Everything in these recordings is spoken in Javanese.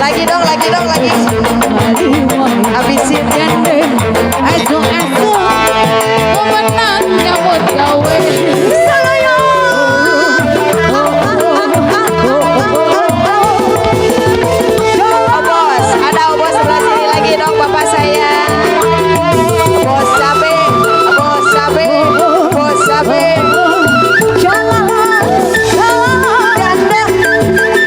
Lagi dong, lagi dong, lagi. Habisin. Esuk-esuk menang nyambut gawe. Salaya. Oh bos, ada bos sebelah sini lagi dong bapak saya. Bos cabe, bos cabe, bos cabe. Janda, janda pirang.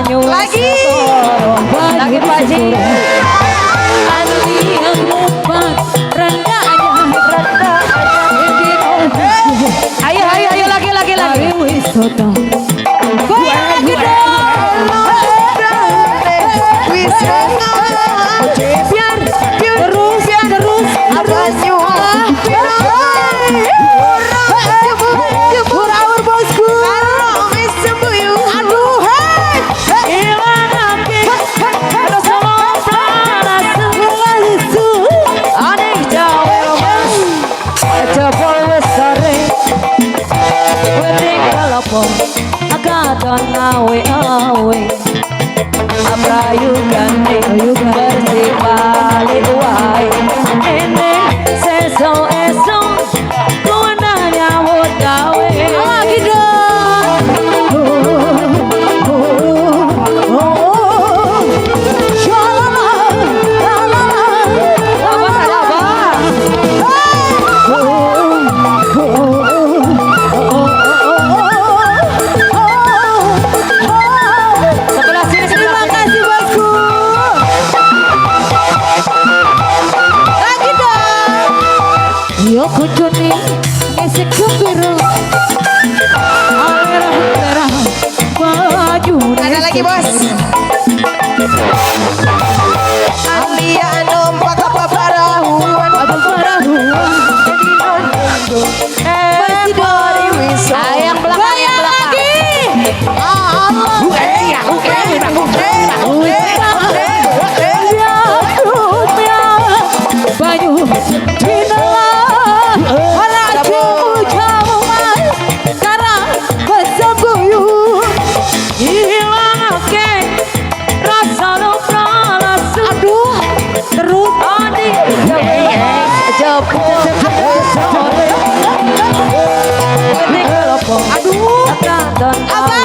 Aduh, lagi. Lagi Pak Ji. Ayo ayo ayo lagi lagi lagi. Goyang lagi dong. Biar terus terus terus. Bosku. Aduh, hei. Katon awe awe Aprayugane bersih balik wae Ene seso esok Kuna nyawut gawe. Lagi dong. Apa ada apa? Sebelah sini, sebelah Terima sini. Kasih bosku. Lagi dong. Yo kudune ngesek gembira. Alerah baju. Ada lagi bos. Alia numpak apa parahuan. Apa parahuan. Yang belakang, yang belakang. Banyu dinelah ora jauh mas karang besembuyu hilangake rasa lupa lesu. Aduh, terus adi jepun sore. Aduh, katon awe